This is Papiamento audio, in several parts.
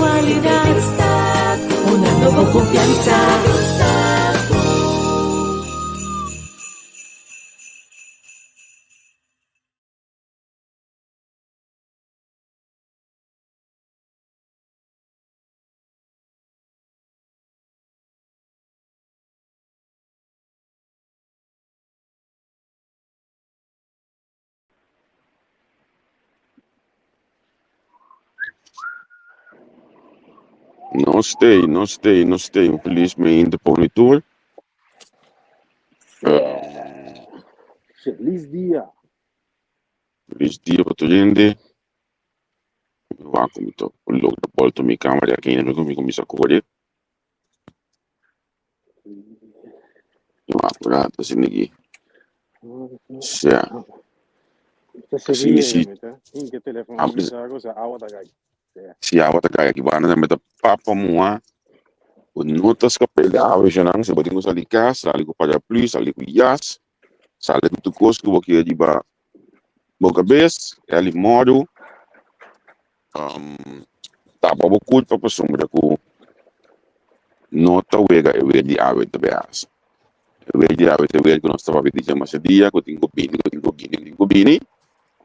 Aktualidat, hunando bo konfiansa. No stay, no stay, no stay. Un feliz mainta pa mi tur. Feliz dia. Feliz dia pa tur hende. Mi wak ku mi ta logra bolta mi camera aki na mi kuminsa kore. Mi wak ku rato asina aki. Sea. Asina si. Si awa ta kai aki banda tambe ta papa muha. Bo no ta skapa di awa eshanan. Si bo tin ku sali kas, sali ku paraplu, sali ku yas, sali ku tur kos ku bo kier riba bo kabes, el modo tapa bo kurpa pasobra ku no ta wega e wer di awe ta bay hasi. E wer di awe ta e wer ku nos ta papia di dje masha dia ku tin ku bini, ku tin ku bini, ku tin ku bini.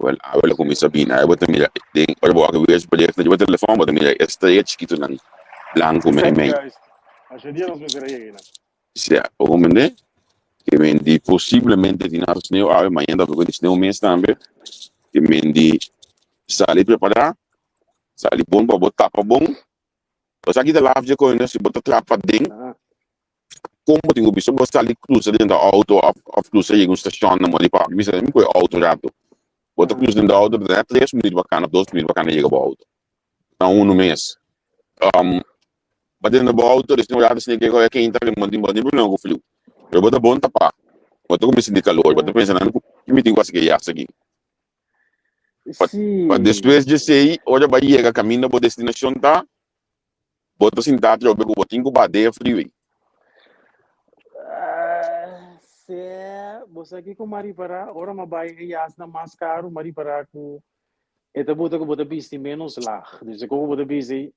Wèl awe lo kuminsá bini. Awe bo ta mira den ora bo wak e wer proyekto riba telefòn bo ta mira e strea chikitunan blanku meimei. Sea, bo comprende? Ke men di posiblemente tin aro sneu awe, mañana ta di sneu mes tambe. Ke men di sali prepará, sali bon pa bo tapa bon. Bo sa kita laf dje koino si bo ta traha paden, kon bo tin ku bisa bo sali krusa den ta auto òf òf krusa yega un stashon na moli papia bisa mi kohe auto rato. Bo ta krusa den ta auto, bo ta tres minüt bo kana, dos minüt bo kana yega bo auto. Na unu mes. Ba den bo auto recién ora ta sinti ke koe keinta ke bo tin bo tin problema ku friu pero bo ta bon tapa bo ta kuminsa sinti kalor bo ta pensa nan ku mi tin ku hasi ke yas aki pa pa despues di esei ora bo a yega kaminda bo destinashon ta bo ta sinta atrobe ku bo tin ku ba den e friu ei. Bo sa kiko m'a ripará ora m'a bai e yasnan mas karu m'a ripará ku e ta buta ku bo ta bisti ménos lag. Dus e ku bo ta bisti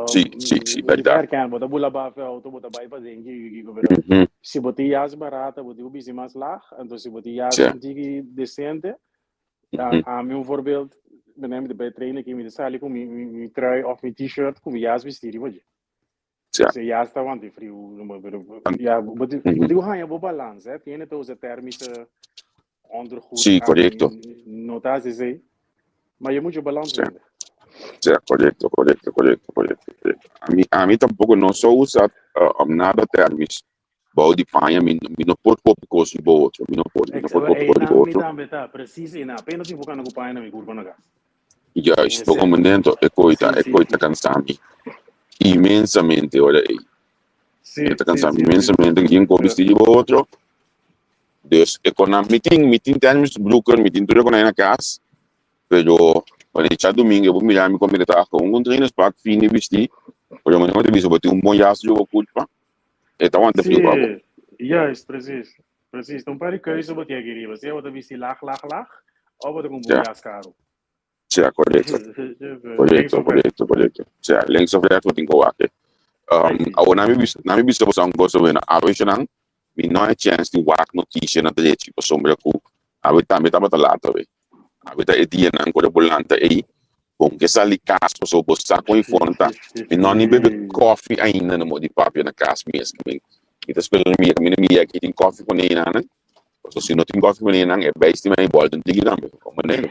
Sí, sí, sí, bèrdat. Herken, bo ta bula bafe auto, bo ta bai paden kiko kiko, pero si bo tin jas barata, bo tin ku bisti mas lag, anto si bo tin jas un tiki desente, ami un voorbeeld, mi ta bai train aki, mi ta sali ku mi mi trui òf mi t-shirt ku mi jas bisti riba dje. Si e jas ta wanta e friu, pero ya, bo tin bo tin ku haña bo balans, eh, tiene ta usa tèrmische ondergoed, Sí, korekto. no ta hasi esei, ma je moet je balans vinden. Sí, korekto, korekto, korekto, korekto, korekto. Ami, ami tampoko no sa usa nada tèrmis bou di paña, mi, mi no por kopi kos riba otro, mi no por, mi no por kopi kos riba Einan mi otro. tambe ta, precies einan, apenas mi por kanda ku paña na mi kurpa na kas. Juist, bo komendento, e koi ta, e koi ta kansa mi inmensamente ora ei. E ta kansa mi inmensamente, ku tin kopi bisti riba otro. Dus e konan mi tin, mi tin tènis broeken, mi tin tur e konan na kas, pero wanneer djadumingu e bo mira mi kon mi ta traha ku un trainingspak fini bisti, pero manera mi ta bisa bo tin un bon jas riba bo kurpa, e ta wanta friu pa bo. Sí, juist, precies. Precies, ta un par di keuze bo tin aki riba. Sea bo ta bisti lag, lag, lag, of bo ta kumpra un jas karu. Sea, korekto. Korekto, korekto, korekto. Sea, links of rechts bo tin ku wak. Awor nan mi bisa, nan mi bisa boso un cosa bueno. Awe nan mi no a chance di wak noticia na drechi pasobra ku awe tambe tabata laat awe. Awe ta e dianan ku bo lanta ei, bon ke sali kas pasobra bo sa kon e forma ta. Mi no a ni bebe kofi ainda na mo di papia na kas mes. Mi ta spera mi yega, mi na mi yega aki tin kofi ku nenanan. Pasobra si no tin kofi ku nenan e beis tin mei bòlta un tiki tambe. Komo nena.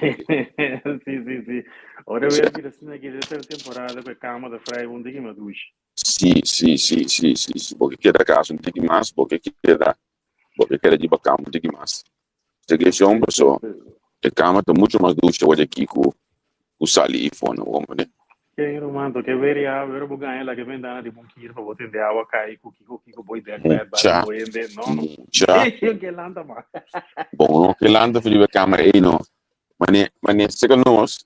Sí, sí, sí. Ora wea bira asina aki den ser temporada ku e kama ta frei un tiki mas dushi. Sí, sí, sí, sí, sí, sí. Bo ke keda kas un tiki mas, bo ke keda, bo ke keda riba kama un tiki mas. Segeshon paso e kama ta mucho mas dushi awor aki ku ku sali ifo no bo mane. Ke ruman to ke weri awe ora bo gaña laga e bentana riba un kir pa bo tende awa kai ku kiko kiko boi dek bed bai Mucha, bo hende no no mucha. ke lanta ma. Bon no ke lanta for riba e kama ei no. Mane mane seka nos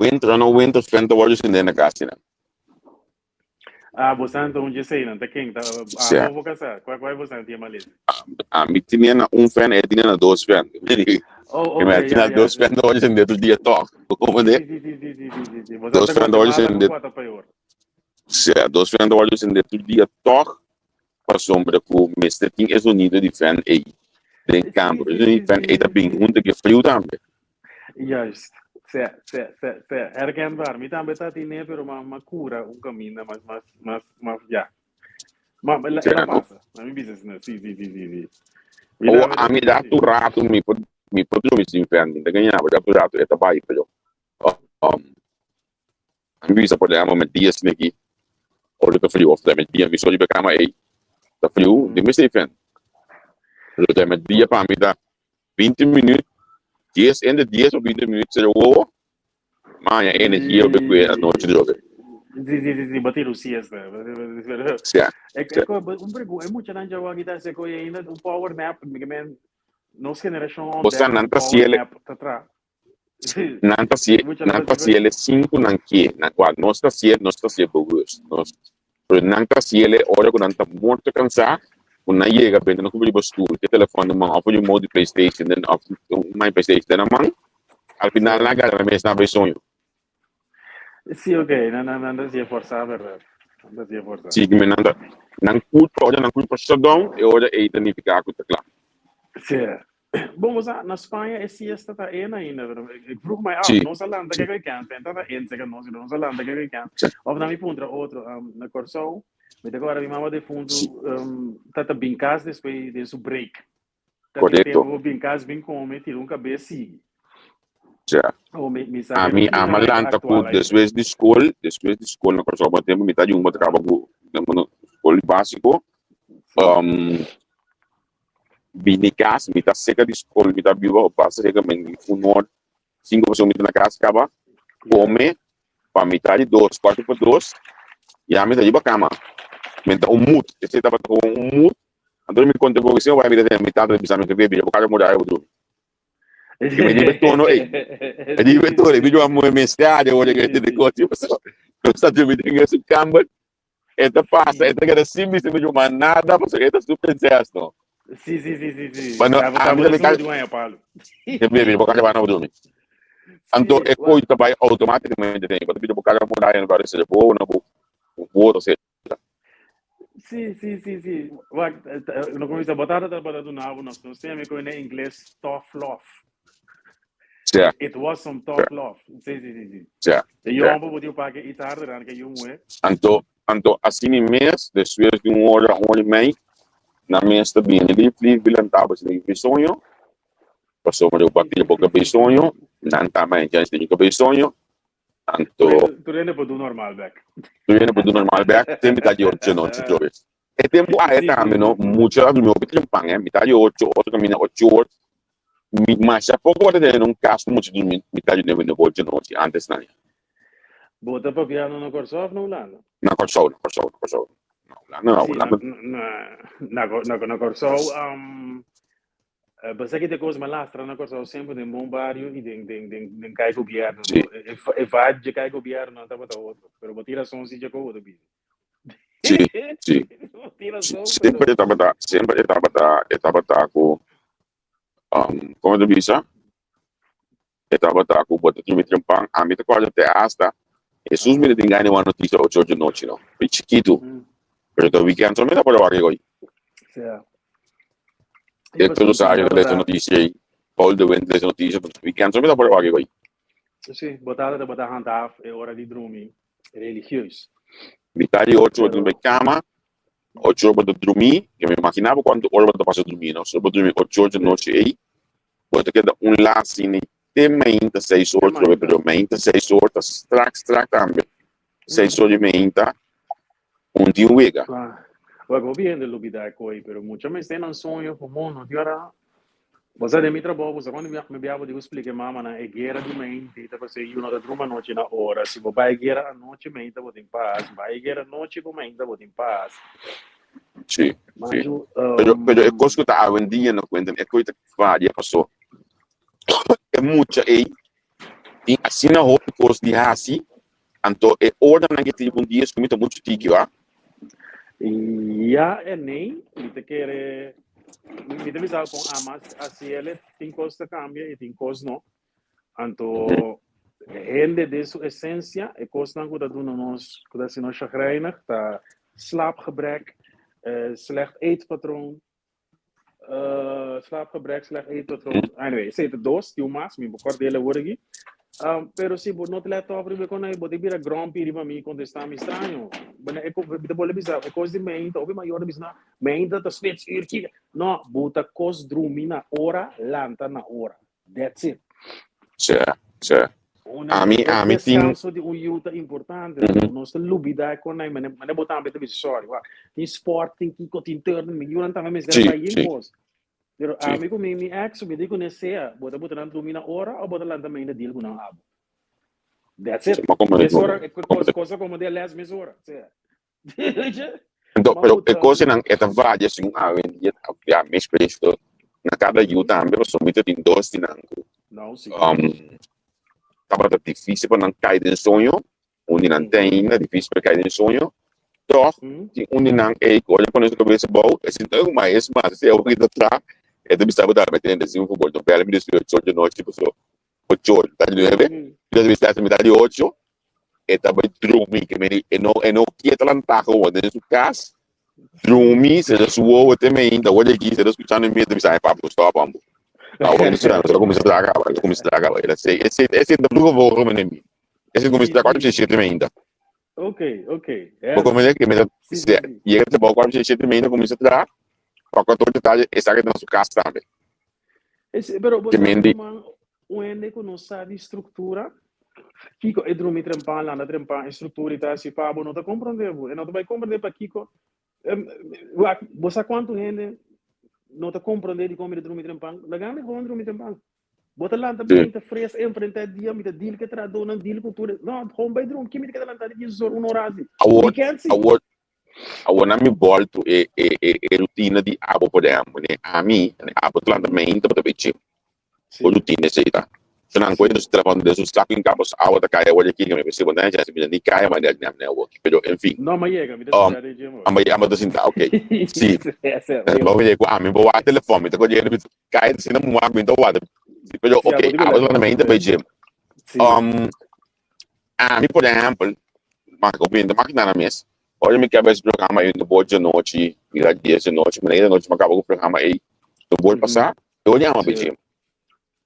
winter o no winter fen ta wòrdu sende na kas nan. Ah, bo santo un dje nan ta ken ta Sea. abo bo kasá? Kua kua bo santo tin malesa? Ami tine na un fen, e tine na dos fen. Oh, E ok, al ja, final ja. dos fan ta wòrdu sendé tur dia tòg. Comprende? Sí, sí, sí, sí, sí, sí, sí, sí. Bo Dos ta fan ta wòrdu Guatemala sendé, ku ta peor. sea, dos fan ta wòrdu sendé tur dia tòg pasobra ku mester tin e zonido di fan ei den Sí, kamber. E sí, zonido sí, di fan ei ta sí, bin sí. huntu ku e friu tambe. Juist. Sí, sí, sí, sí. Herkenbaar. Mi tambe ta tine, pero ma, ma cura un camina, mas, mas, mas, mas, ja. Ma, ma, Sea, ela no? pasa. A mi bisa asina. Sí, sí, sí, sí, sí. Mi O tambe a ta mi tine, da sí. tur ratu mi por drumi sin fan. Mi ta gaña, da tur ratu e ta bai, pero um, a mi bisa por ehempel met dia asina aki, ora ta friu of ta met dia mi so riba e kama ei, ta friu, di mester fan. Pero ta met dia pa mi ta 20 minuut, 10 entre 10 o 20 minuut sera wowo, maña energia be kue anochi drobe. Sí, sí, sí, sí, bo tira un siesta. Sea, E, sea. e, un pregunta, e muchanan djawa aki ta seko ainda un power nap, mi ke men, nos generashon Bo sa ontdek nan un ta power siele nap ta tra. Nan ta sie, E muchanan nan ta ta seko. siele sin ku nan ke. Nan kua nos ta sie, nos ta sie bewust. Nos, pero nan ta siele ora ku nan ta morto kansá, ku nan yega benta nan kuba riba stul, ke telefòn den man òf un remote di PlayStation den òf un my PlayStation den nan man, al final nan gara nan mes nan bai soño. Sí, ok, nan nan nan ta sie forsá, bèrdat. Nan ta sie forsá. Sí, men nan ta, nan kulpa, ora nan kulpa shut down, e ora ei ta nifiká ku ta kla. Sí. Bon, bo sa, na Spaña e siesta ta en ainda, pero ik vroeg mij af, Sí, nos a lanta sí, kiko e kens, en ta en seka nos, nos a lanta kiko e kens. sí, Of na mi puntra otro, na Kòrsou, mi ta kòrda mi mama defuntu, sí, ta ta bin kas despues den su break. Ta tin korekto. tempu bo bin kas, bin kome, tira un kabes, sigui. Ja. Oh, mi, mi sa A ke mi rutina ama nan ta lanta ku aktual ainda. despues di skol, despues di skol na Kòrsou, bo tempu mi ta yunga bo ta kaba ku skol básiko, Sí. Bini kas, mi ta seka di skol, mi ta biba op base seka men di un or, sinku pasobra mi ta na kas kaba, kome pa mitad di dos, kuartu pa dos, ya mi ta riba kama. Men ta un mut, esei tabata komo un mut, anto mi konta ku esei bai mi ta tene mi tata ta bisa mi, Bebe, bo kada muraya bo drumi. Ke mi riba e tono ei, mi riba e tono ei, mi a muhe mester de ora ku e tene kos, nos ta drumi den esun kamber. E ta pasa, e ta keda sin bisa mi mas nada, pasobra e ta su prinses, no. Sí, sí, sí, sí, sí. Bueno, Tabo, a tabo mi de tambe su ka, de un año palo. e bebe, bo ka no dormi. Anto Sí, e wa, koi ta bai automáticamente den, bo ta pidi bo kada muraya no kare sere bo, no bo bo ta sere. Sí, sí, sí, sí. Wa, no comienza botar ta bota do nabo, no, no sé, me ko in inglês tough love. Sea, It was some sea, tough love. Sí, sí, sí, sí. sea, E sea. yombo bo pa que iets harder dan que jongen. Anto, anto asina mes, despues di un ora, un ora i mei, nan mes ta bini lif lif bilantá bo si den ki soño, pasobra bo a tira bo kabes soño, nan tambe a chèns den kabes soño, anto Tur hende por do normal bek. tur hende por do normal bek te mitad di ocho nochi otra bes. E tempu ahe Sí, sí, tambe sí, no, sí. mucha a durmi hopi trempan eh, mitad di ocho, otro kaminda ocho or, mi masha poko bo ta tene un kas ku mucha durmi mitad di nuebe, nuebe ocho nochi antes nan ya. Bo ta papiando na Kòrsou òf na Hulanda? Na Kòrsou, na Kòrsou, na Kòrsou. Na Hulanda no, Sí, na, Hulanda. na, na, na, na Kòrsou, Basa ki te kos ma lastra na Kòrsou semper den bon bario i den den den den kai gobièrnu. Sí. E e vibe dje kai gobièrnu tabata otro. Pero bo tin rason si Jacobo ta bisa. Sí, sí. Bo tin rason, Semper pero e tabata, semper e tabata, e tabata ku, komo ta bisa? E tabata ku bo ta drumi trempan. Ami ta kòrda te asta Hesus mi ta tin gana di wak notisia ocho or di nochi no. Mi chikitu. Pero ta weekend so mi ta por a wak e hoy. Sea. Hector Rosario ta lesa notisia ei. Paul de Wind lesa notisia. Pero weekend so mi ta por a wak e hoy. Sí, bo tata tabata handhaaf e ora di drumi religieus. Mitad di ocho bo ta bai kama, ocho or bo ta drumi. Ke mi imagina bo kuantu ora bo ta pasa drumi no. So bo drumi ocho or di nochi ei, bo ta keda un las ini te mainta seis or trobe, pero mainta seis or ta strak strak tambe. Seis or di mainta un tin wega. Wak hopi hende lubida e koi, pero mucha mester nan soño komo no tin ora. Bo sa den mi trabou, bo sa cuando mi biaha bo digo splica e mamanan e guera di mente ta pasobra yu no ta druma anochi na ora. Si bo bai guera anochi mainta bo tin pas, bai guera nochi bo mainta bo tin pas. Sí, Ma sí. ju, Pero, pero e kos ku ta awendia no kuenta, e kos ta varia paso e mucha ei tin asina hopi kos di hasi, anto e oranan ke tin un dia esku mi ta muchu tiki, wa? Ya en nee, mi ta kere. Mi ta bisa con amas haciele tin cos ta cambia y tin cos no. Anto hende den su esencia e cosnan cu ta duna nos cu ta haci nos chagrijnig ta slaapgebrek, slecht eetpatroon, slaapgebrek, slecht eetpatroon. Anyway, esey ta dos, tin un mas, mi por kort dele awor aki. Pero si bo no ta let op riba e konai, bo ta bira grumpy riba mi, kontestá mi straño. Bueno, e mi ta bolbe bisa, e kos di meinta, hopi mayor ta bisa, no, meinta ta spits uur, kiko. No, bo ta kos drumi na ora, lanta na ora. That's it. Sè, sè. Una, Ami, e ami tin. descanso di un yu ta importante. Nos ta lubida e konai, mane, mane bo tambe ta bisa, sorry, wak, tin sport, tin kiko, tin turnen, mi yunan tambe mester bai yin kos. Pero ami ku mi mi ex, mi di ku ne sea, bo ta buta nan drumi na ora o bo ta lanta mainta deal ku nan abo. That's it. Ma como Mes ora, e cosa como de les mes ora. Sea. Anto, Ma pero e buta cosnan e ta varia segun awendia, ya mi experiencia na cada yu tambe, pasobra mi ta tin dos di nan ku No, si. tabata difícil pa nan kai den soño, un di nan te ainda difícil pa kai den soño, tòg tin un di nan ei ku ora e pone su kabes abou e sinti oh ma es mas esei awor ki ta traha e ta bisa bo tambe tende sin fubol no bèl mi despues di ocho or di nochi pasobra ocho or mitad di nuebe mi ta bisa hasta mitad di ocho e ta bai drumi ke meni e no e no kier ta lanta gewoon den su kas drumi sera su wowo te meinta awor di aki sera skuchando mi e ta bisa ai papi stòp ambo awor mi sera mi kuminsá traha kaba mi kuminsá traha kaba el a sei esei esei ta bruga vogel mene mi Ese kuminsá Sí, kuater sí. shete shete meinta. Ok, ok. Bo Yes. komprende ke mi ta Sí, sí, se sí. yega trabou kuater shete shete meinta kuminsá traha pa kuater di tardi e sa ke ta na su kas tambe. Es, pero bo Ke sa men di ruman, un hende ku no sa di struktura, kiko e drumi trempan, landa trempan, e struktura i ta hasi pa bo no ta komprende bo. E no ta bai komprende pakiko. Wak, bo sa kuantu hende no ta komprende dikon mi ta drumi trempan? Laga mi gewoon drumi trempan. Bo ta lanta Sí. mi ta fres enfrenta e dia, mi ta deal ku e trahadónan, deal ku tur e. No, gewoon bai drumi. Ke mi ta keda lanta di dies or, un ora asi? Awor, Weekend si. awor, awor na mi bòltu e e e e rutina di abo por ehèmpel, ne ami, abo ta lanta meinta bo ta bai gym. Bo Sí. rutina esei ta. So nan koe Sí. nos telefòn den su saku in kaba awa ta kai awor di aki, mi bisa bo na chèns mi ni kai ma di na awor aki, pero en fin. No, mi a yega, mi ta Um, sinta den gym awor. amba amba ta sinta, okay. Sí. Ese, Bo mi mira ku ami bo wak telefòn, mi ta kohe mi kai asina mi wak mi ta wak. Pero Sí, okay, abo di ku abo ta lèt lanta meinta bai gym. Sí. Um, ami por ehèmpel, maka ku mi ta makina na mes, ora mi kaba es programa ei, mi ta bor djanochi, mira dies djanochi, mi na djanochi mi a kaba ku programa ei, mi bor pasa, e ora yama Sí. gym.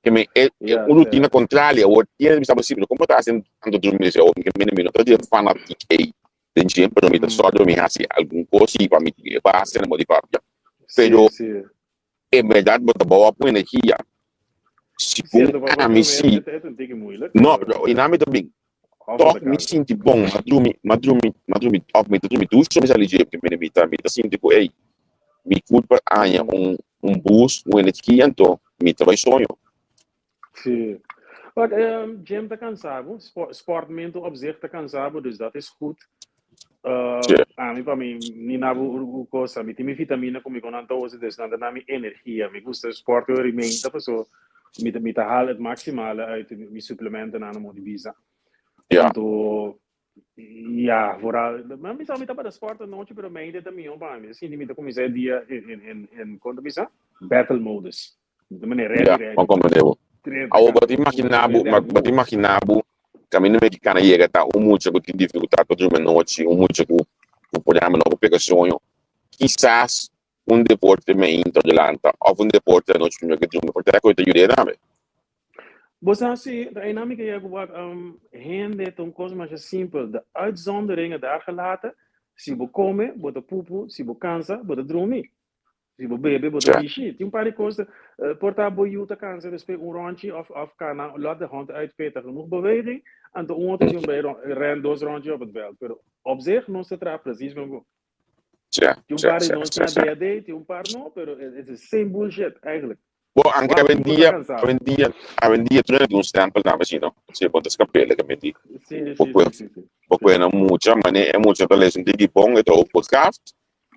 Ke mi e e Ja, un rutina sí. kontrali awor tiene mi staba si, pero komo ta hasi anto drumi mi awor mi ke mende mi no ta di fanatik ei den gym, pero mi ta sòru mi hasi algun kos si pa mi tin e base na modi papia. Sí, Pero sí. en bèrdat bo ta bou ap un energia Sí, segun anto pa bo ami drumi si. e ta un tiki moeilijk, No, pero pero i mi ta bin. of bo Tòg ta mi kansa. sinti bon, m'a drumi, m'a drumi, m'a drumi, òf mi ta drumi dushi mi sali dje, porque mi ta mi ta sinti ku ey, mi kurpa a haña un un boost, un energia, anto mi ta bai soño. Sí. But gym ta kansa bo, sportmento op zich ta kansa bo, dus dat is goed. Ami pa mi ni na bo cosa, mi tin mi vitamina ku mi kon nan ta usa, dus nan ta na mi energia. Mi gusta sport ora i meinta paso mi ta mi ta haal het maximale uit mi suplementonan mo di bisa. Anto ja, vooral, maar mi sa mi tabata sport anochi, pero meinta ta mihó pa mi. Sinti mi ta kuminsá e dia in in in in kon ta bisa? Battle modus. Mi ta manera ready Ya, ready ma pa comprende bo. trenta Awor bo ta kanta. imagina bo, Rende ma bo ta abu. imagina bo caminda mexicana yega ta un mucha cu tin dificultad pa drumi anochi, un mucha cu cu por ehempel no por pega soño. Kisas un deporte meinta of delanta of un deporte anochi prome cu drumi por ta cu ta yuda tambe. Bo sa si, ta einan mi ke yega ku wak, hende ta un kos masha simpel, de uitzonderingen daar gelaten, si bo kome, bo ta pupu, si bo kansa, bo ta drumi. Si bo bebe, bo ta bishi. Tin un par di kos, por ta bo yu ta kansa despues un rondje of of kana, laat de hond uit Peter, genoeg beweging, anto un otro tin bay ren dos rondje op het veld. Pero op zich nos ta traha precies mesmo go. Tin un par di nos tin ADHD, tin un par no, pero it's the same bullshit eigenlijk. Bo, anke Wak, kiko ta awendia, kansa bo? awendia, awendia tur hende tin un stempel tambe si no? Si bo ta skap'e leka menti. Sí, Bo sí, kue, sí, sí, sí. bo Sí. kue na mucha, mane e mucha ta lesa un tiki bon, e ta hoogbegaafd,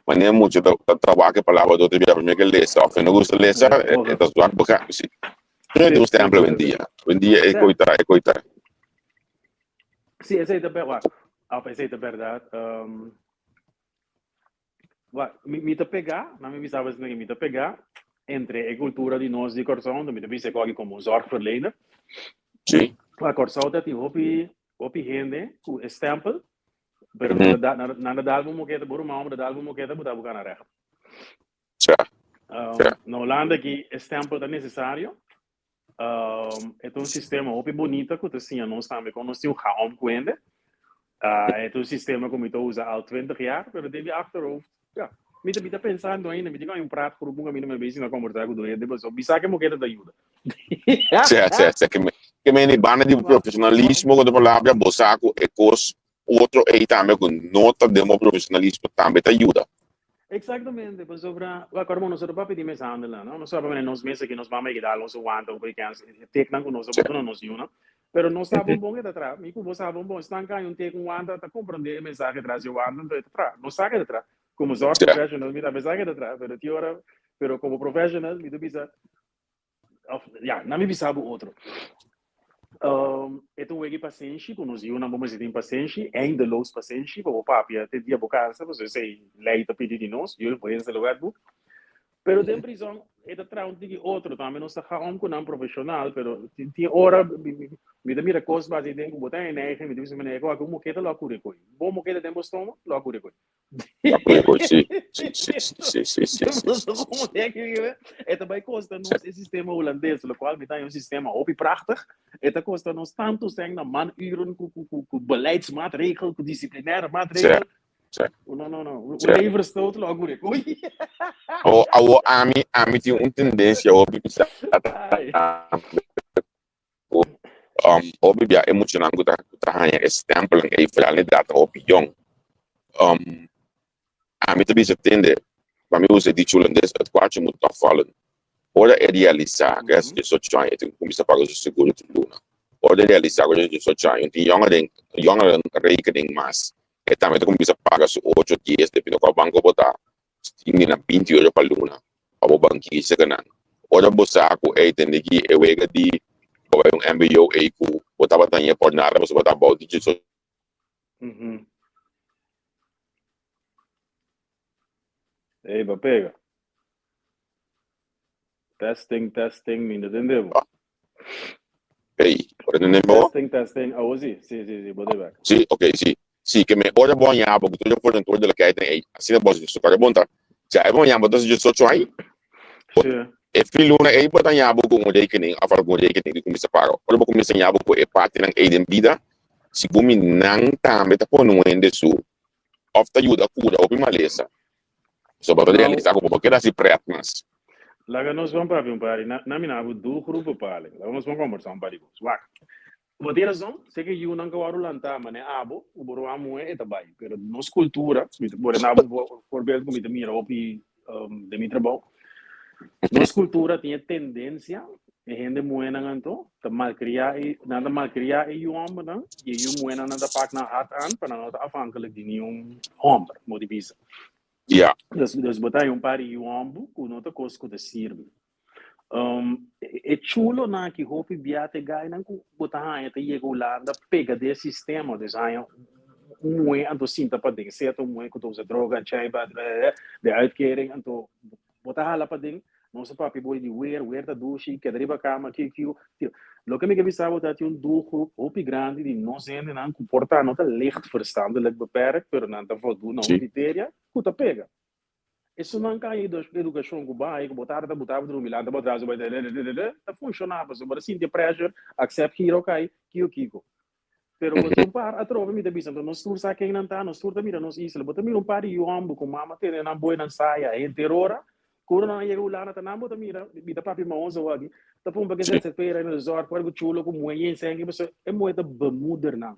mane e mucha ta ta trabaha ku e palabra dor ta bira prome ke lesa, of e no gusta lesa, e e ta zwak begaafd. Si. Tur hende tin un Sí, sí, stempel sí, sí, sí. awendia. Awendia e Sí. koi ta, e koi ta. Sí, esei ta, wak, of esei ta bèrdat. Wa, mi, mi ta pegá, na mi bisa bes mi ta pegá entre e cultura di nos di Kòrsou, mi ta bisa ku como zorgverlener. Wa, Kòrsou ta tin hopi, hopi hende ku e stempel, pero nan ta dal bo moketa, bo ruman homber ta dal bo moketa, bo ta buka na recht. Na Holanda aki e stempel ta necesario. E ta un sistema hopi bonita ku ta siña nos tambe kon nos tin un ga om ku hende. E ta un sistema ku mi ta usa al 20 jaar, pero den mi achterhoofd, ja, mi ta mi ta pensando ainda, mi tin ku hay un praatgroep un kaminda mi a besi na kombersá ku tur hende, pasobra mi sa ke moketa ta yuda. Sè, sè, sè, ke ke meni banda di profesionalismo ku ta palabra, bo sa ku e kos otro ei tambe ku no ta den bo profesionalismo tambe ta yuda. Exactamente, pasobra wak ora nos a papia di mishandelen, no? Nos a papia nos mes aki, nos mama a dal nos un wanta un kens, e teknan ku nos a duna nos yunan, pero nos sa bon bon e ta traha, mi ku bo sa bon bon, esnan ka hay un tek un wanta ta komprende e mensahe tras di e wanta, anto e ta traha, nos sa ke ta traha, komo zorgprofessional mi tambe sa ke ta traha, pero tin ora, pero komo professional mi ta bisa, Of, ja, na mi bisa bo otro. E ta un wegi pasenshi, ku nos yunan bo mester tin pasenshi, eindeloos pasenshi, pa bo papia te dia bo kansa, pasobra esei lei ta pidi di nos, jullie volgens de wetboek. Pero den prizon e ta traha un tiki otro, tambe nos ta ga om ku nan profeshonal, pero tin ora mi ta mira kos basi den ku bo ta eneigen, mi ta bisa, meneer, ku moketa lo a kuri koe? Bo moketa den bo stoma lo a kuri koe? Sí, sí, sí, sí, sí, sí, sí, sí. E ta bai kosta nos e sistema hulandes, lo cual mi ta un sistema hopi prachtig. E ta kosta nos tanto seng na manuren ku ku ku ku beleidsmaatregel, ku disciplinaire maatregel. No, no, no. Un leverstoot lo agure koy. O awo ami ami tin un tendencia hopi bisa Um, hopi bia e muchanan ku ta ku ta haña e stempelnan ei foral na edat hopi yong. Um, ami ta bisa tende, pa mi usa e dicho hulandes, het kwartje moet toch vallen. Ora e realisá ku e hasi diesocho aña e tin ku kuminsá paga su seguro tur luna. Ora e realisá ku e diesocho aña un tin yongeren yongeren rekening mas, e tambe ta kuminsá paga su ocho, dies, depende kua banko bo ta, Tin di na 20 euro pa luna pa bo banki seka nan. Ora bo sa ku ey tende ki e wega di bo bai un mbo ey ku bo tabata ñe por nada pasobra bo ta abou di djesocho. Ey bo pega. Testing testing mi no tende bo. Ey, bo ta tende bo? Testing testing awo si si si si bo ta bek. Si ok si si ke me ora bo haña bo ku tur e fornentor de la kei ten ey asina bo su kare bon ta si ay bo haña bo ta djesocho ay bo e fin luna ey bo ta haña bo ku un rekening of algun rekening di kuminsa paga ora bo kuminsa haña bo ku e partinan ey den bida segun mi nan tambe ta pone un hende su of ta yuda kura hopi malesa. So bo ta realisa ku bo por keda hasi prèt mas. Laga nos ban papia un par di, na mi na bo doelgroep bepalen. Laga nos ban kombersá un par di kos. Wak, bo tin rason, sé ke yunan ka wòrdu lantá manera abo ku bo ruman muhé e ta bai. Pero nos kultura, mi ta pone na bo voorbeeld ku mi ta mira hopi den mi trabou, nos kultura tin e tendensia, e hende muhénan anto ta malkriá e, nan ta malkriá e yu hòmbernan i e yu muhénan nan ta pak nan hart aan pa nan no ta afhankelijk di niun hòmber, mo di bisa. Dus, dus bo ta haña un par di yu hòmber ku no ta kos ku ta sirbi. E chulonan aki hopi bia ta e gainan ku bo ta haña ta yega Hulanda pega den e sistema, dus haña un muhé anto sinta paden, sea ta un muhé ku ta usa droga, chaiba, de uitkering, anto bo ta hala paden, nos a papia bo di weer, weer ta dushi, keda riba kama, kiu kiu. Loke mi ke bisa bo ta tin un doelgroep hopi grandi di nos hendenan ku por ta no ta licht verstandelijk beperkt, pero nan ta voldoen na un criteria ku ta pega. Esunnan ka haña edukashon ku bai, ku bo tata ta buta bo drumi, lanta bo atras, bo bai ta funshoná pasobra bo ta sinti e pressure, accept giro kai, kiko kiko. Pero bo tin un par atrobe mi ta bisa, anto nos tur sa ken nan ta, nos tur ta mira nos isla. Bo ta mira un par di yu hòmber ku mama tene nan boi nan saya henter ora, ku ora nan a yega Hulanda ta nan bo ta mira, mi ta papia maonsa awor aki, ta pumpa ke ZZP'er na resort ku algu chulo ku muhé yen sènke pasobra e muhé ta bemoeder nan.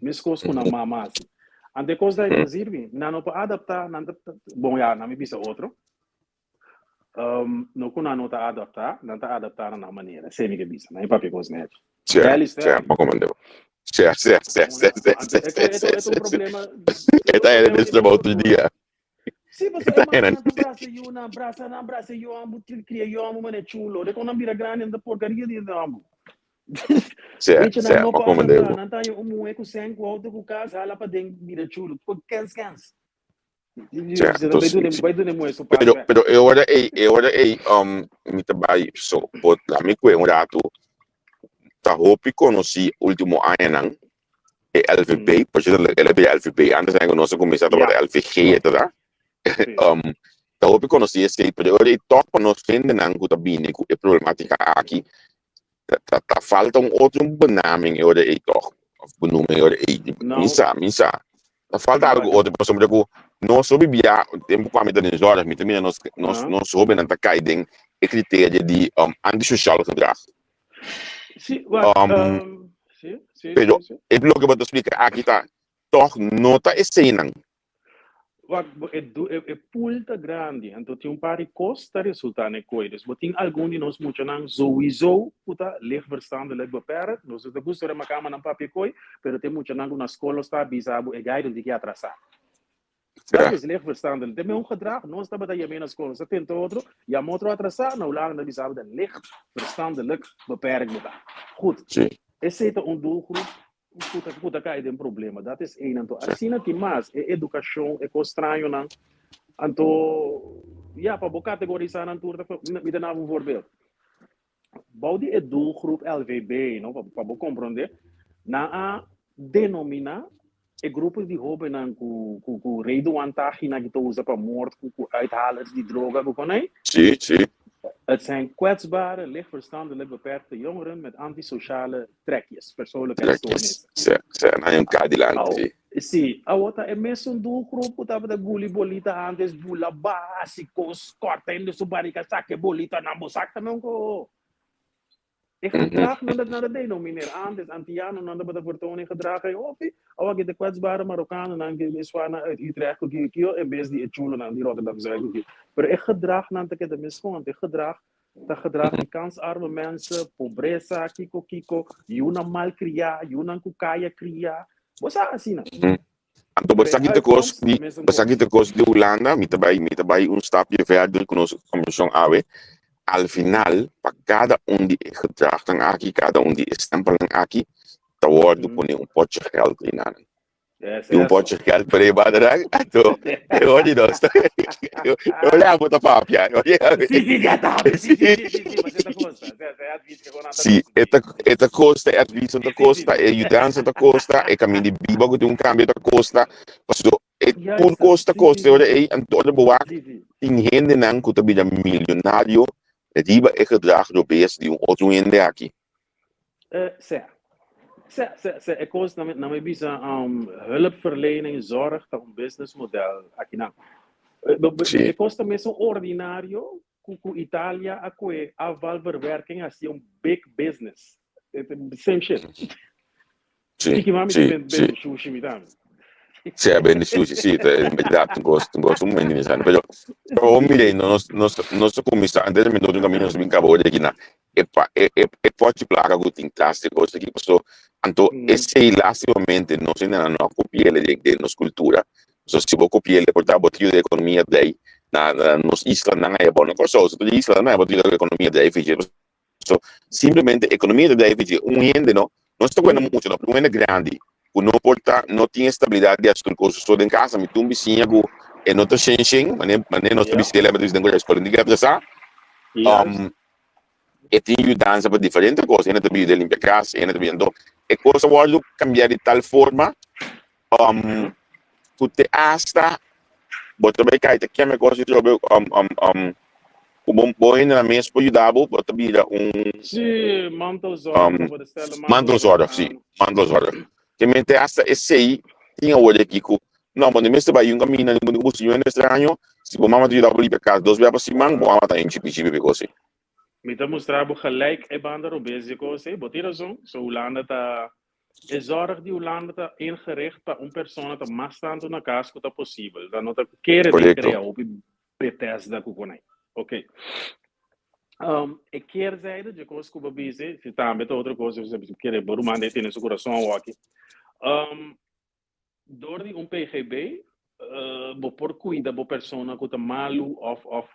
Meskos ku nan mama hasi. Anto e kos ta ta sirbi. Nan no por adaptá, nan ta, bon ya, nan mi bisa otro. No ku nan no ta adaptá, nan ta adaptá na nan manera. Esei mi ke bisa. Nan e papia kos nèchi. Sè, Bel i sè, sterki. ma komende bo. Sè, sè, sè, sè, sè, Anto sè, e sè, e sè, ta sè, un sè. problema, E e ta ta un hende problema den di nos trabou tur kultura. dia. Sí, E pasobra ta e hende. mamanan ta brasa yunan, brasa nan, brasa e yu ambu, kria yu ambu manera chulo. Dikon nan bira grandi nan ta porkaria di hende ambu. Sè, Bichi sè, nan no ma por komende adaptá, bo. nan ta haña un muhé ku sèn, ku outo, ku kas, hala paden bira chulo. Kens kens. Ja, Bai duna dus, bai duna muhe su pas pero, bek. pero e ora ei, e ora ei, mi ta bai so, bot la mi kue un ratu, ta hopi konosí último añanan, e LVB, por cierto, el a bira LVB, antes nan nos a kuminsá tabata LVG, etcetera. Sí. Ta hopi konosí esei, pero e ora ei tòg pa nos hendenan ku ta bini ku e problemátika aki, Ta, ta, ta falta un otro benaming e ora ei toch. Of benoeming e ora ei. Nou. Mi sa, mi sa. Ta falta Nou, algo otro, pasobra ku nos hopi bia, tempu ku ami ta den zorg, mi ta mira nos, nos, Ah. nos hobennan ta kai den e criterio di antisociaal gedrag. Sí, wak, sí, sí, Pero sí, sí. e loke bo ta splika aki ta, toch no ta eseinan. Wak, bo e du, e, e pool ta grandi, anto tin un par di kos ta resultá na e koe. Dus bo tin algun di nos muchanan souiso ku ta lichtverstandelijk beperkt, nos no ta gusta ora makamba nan papia e koe, pero tin muchanan ku na skol nos ta bisa bo e gai dun tiki atrasá. Dat is lichtverstandelijk. Te un gedrag, nos tabata yam'é na skol, nos ta tenta otro, yama otro atrasá, na Hulanda nan bisa bo ta lichtverstandelijk beperkt bo ta. Goed. Esei ta un doelgroep Ku ta ku ta kai den problema. Dat is één. Anto asina tin mas. E edukashon, e kos strañonan. Anto, ya, pa bo kategorisá nan tur ta mi ta duna bo un voorbeeld. Bou di e doelgroep LVB, no, pa bo komprondé, nan a denominá e grupo di hóbennan ku ku ku Reduan Taghi nan ki ta usa pa moord ku ku uithalers di droga ku konei. Sí, sí. Het zijn kwetsbare, lichtverstandelijk beperkte jongeren met antisociale trekjes, persoonlijkheidsstoornissen. Trekjes, sí, sí, nan un kadilanti, sí. Sí, awor ta e mesun doelgroep ku tabata guli bolita antes, bula baha, hasi kos, kòrta hende su barika, saka e bolita nan bo sak tambe un ko. E gedrag nan ta denomineer antes, antianonan tabata vertonen e gedrag ei hopi, awor aki ta kwetsbare Marokanonan ke e swanan uit Utrecht ku kio en bes di e chulonan di Rotterdam Zuid ku kio. Pero e gedragnan ta keda meskon, e gedrag ta gedrag di kansarme mensen, pobresa, kiko kiko, yunan malkriá, yunan ku kaya kriá, bo sa asina. Anto bo sa ki ta kos di, bo sa ki ta kos di Hulanda, mi ta bai, mi ta bai un stapje verder ku nos kombersashon awe. Al final, pa kada un di e gedragnan aki, kada un di e stempelnan aki, ta wòrdu pone un potje gèld einan. Es Di un eso. potje gèld por ei baderang, anto e ora di nos ta, e ora abo ta papia, e ora Sí, sí, ya ta, sí, sí, sí, sí, sí, mas e ta kosta, e advies ke nan ta Sí, kosta. e ta, e ta kosta, e advies ta Sí, sí, kosta, sí. e yudansa ta kosta, e kaminda di biba ku tin un kambio ta kosta. Pasobra e tur Juist, kos ta sí, sí, kosta. E sí. ora ei, anto ora bo wak, Sí, sí. tin hendenan ku ta bira milionario riba e gedrag robes di un otro hende aki. Eh, sea. Sea, sea, sea. E kos, na mi, na mi bisa, hulpverlening, zorg ta un businessmodel akinan. Eh, Sí. E kos ta mesun ordinario ku ku Italia a kue afvalverwerking hasi un big business. Same shit. Sí, Kiki mami sí, ta bende sí. sushi mi tambe. Sí, a bende sushi, sí, ta en verdad un kos, un kos un momento interesante. Pero, pero mire, no nos, nos, nos a kuminsá antes de mi camino nos bin kaba ora aki na e pa e e e pochi plaka ku tin tras di kos aki paso anto esei lastimamente nos hendenan no a kopi'el den den nos kultura. So si bo kopi'el por ta bo ta yuda ekonomia dei na na nos islanan aya bo na Kòrsou so tur e islanan aya bo ta yuda ekonomia dei fichi. So simplemente ekonomia ta dei fichi un hende no no ta kuenta mucho no pero un hende grandi ku no por ta no tin e stabilidat di hasi tur kos so den kasa mi tin un bisiña ku e no ta shen shen mane mane nos ta bis'el mi ta bisa den ku eskola tin ke atrasá e tin yudansa pa diferente kos hende ta bin yuda limpia kas hende ta bin anto e kos a wòrdu kambia di tal forma ku te asta bo ta bai kai ta keme kos di trobe ku bo bo hendenan mes por yuda bo bo ta bira un Sí, mantelzorg, bo por stellen mantelzorg sí mantelzorg te mente asta esei tin awor aki ku no bo no mester bai un kaminda bo no buska un hende straño si bo mama ta yuda bo limpia kas dos bia pa siman bo mama ta un chipi chipi pa e kos ei. Mi ta mustra bo gelijk e banda robes di e kos ei. Bo tin razon. So Hulanda ta, e zorg di Hulanda ta ingericht pa un persona ta mas tantu na kas ku ta posibel. Dan no ta kere den Korekto. krea hopi Bethesda ku konai. Ok. E keerzijde dje kos ku bo bisa, si tambe ta otro kos, kere bo ruman den tene su kurason awoki. Dor di un PGB bo por cuida bo persona cu ta malu of of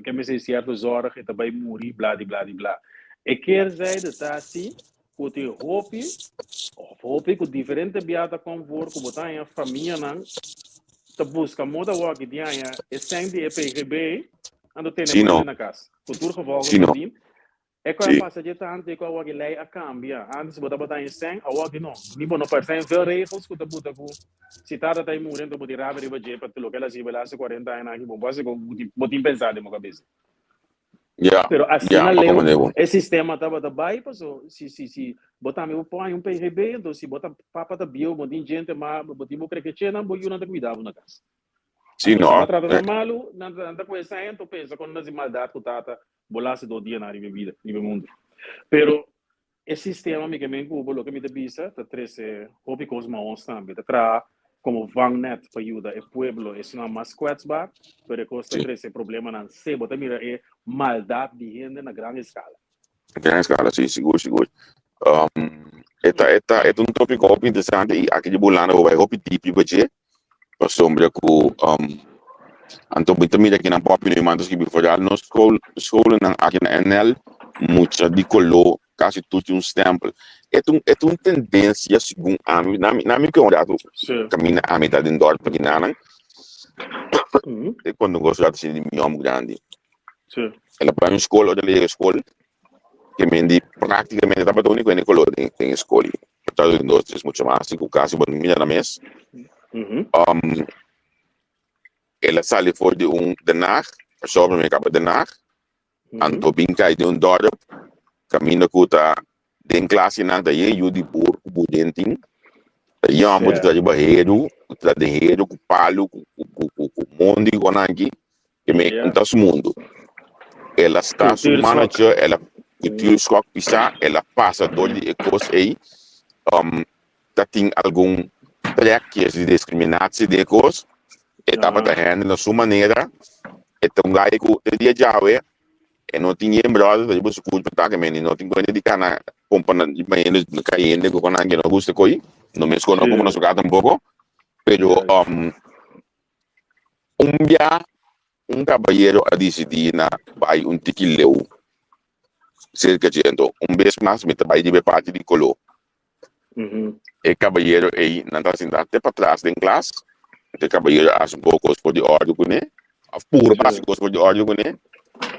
ke mester cierto zorg e ta bay muri bla di bla di bla. E keerzijde ta si cu tin hopi of hopi cu diferente bia ta con voor cu bo ta haña famianan. Ta buska moda wòki di aña e sèn di e PGB anto tene Sí, no. na kas. Ku tur gevolgen Sí, no. van dien. E ku a pasa dje tantu e ku awor lei a kambia. Antes bo tabata haña sèn, awor no. Ni bo no por. Sèn veel regels ku ta buta ku si tata ta muri anto bo tin rabia riba dje pa loke el a hasi bo el a hasi 40 aña aki bo bo hasi ku bo tin pensa den bo kabesa. Ja, Pero ja, asina ma leu comprende bo. e sistema tabata bai paso si si si bo tambe bo por haña un PGB anto si bo ta papa ta bieu bo tin djente ma bo tin bo krekechenan bo yunan ta kuida bo na kas. Sí, Anto si no. bo trata nan malu nan ta nan ta ku esei anto pensa kon nan hasi maldat ku tata bo laatste dos dianan riba e bida riba e mundu. Pero e sistema mi ke men ku bo loke mi ta bisa ta trese hopi kos mahos tambe. Ta traha komo vangnet pa yuda e pueblo esnan mas kwetsbaar, pero e kos ta trese problemanan se bo ta mira e maldat di hende na gran eskala. Gran eskala, si, sigur, sigur. E ta, e ta, e ta un topiko hopi interesante i aki di Hulanda bo bai hopi dip riba dje, pasobra ku anto bo ta mira kinan popi no manda skibi vooral nos skol, scholennan aki na NL mucha di koló kasi tur tin un stempel. E ta un, e ta un tendensia segun ami, na mi, na mi ke un ratu kaminda ami ta den dòrp kinanan, e konta un kos ratu asina di mi hòmber grandi. El a bai un skol, ora el a yega skol, ke men di práktikamente tabata úniko hende koló den e skol. Por tanto den dos tres mucha mas ku kasi bo no mira nan mes. El a sali for di un Den Haag, pasobra promé kaba Den Haag, anto bin kai den un dòrp kaminda ku ta den klasinan ta yen yu di boer ku boerden tin, ta yen hòmber ku ta riba heru, ku ta den heru ku palu ku ku mondi ku konanki, ke men un ta su mundu. El a sta su manager, el a cultuurschok pisá, el a pasa dor di e kos ei, ta tin algun trekjes di discriminatie den e kos, e tabata handle na su manera, e ta un guy ku te dia djawe e no tin yen brother ta riba su kurpa ta ke men e no tin kuenta di kana kompa na riba hende kai hende ku nan ke no gusta koi, no mes kono komo na su kasa tampoco, pero un bia un kabayero a disidí na bai un tiki leu serka dje, anto un bes mas mi ta bai riba e parti di koló. E kabayero ei nan ta sinta te patras den klas, anto e kabayero a hasi un poko kos for di òrdu kuné, òf purba hasi kos for di òrdu kuné,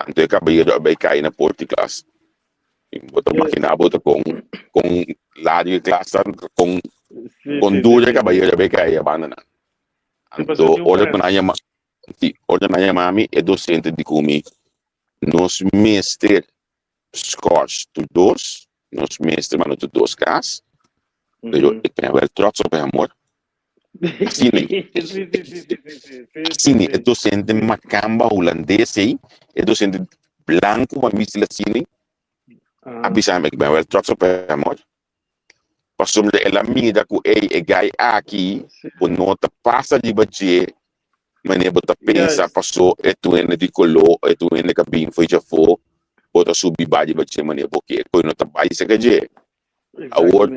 anto e kabayero a bai kai na port di klas. I bo ta imaginá bo ta kon kon largu e klas ta, kon kon duru e kabayero a bai kai e bandanan. Anto ora ku nan a yama, si, ora nan a yama mi e dosente di ku mi nos mester schors tur dos, nos mester manda tur dos kas, pero ik ben wel trots op hem hoor. Asina, asina e docente makamba hulandes ei, e docente blanku pa mi asina, a bisa mi ik ben wel trots op hem hoor. Pasobra el a mira ku ey e guy aki bo no ta pasa riba dje manera bo ta pensa paso e tur hende di koló e tur hende ka bin for djafó bo ta subi bai riba dje manera bo ke koe no ta bai seka dje. Awor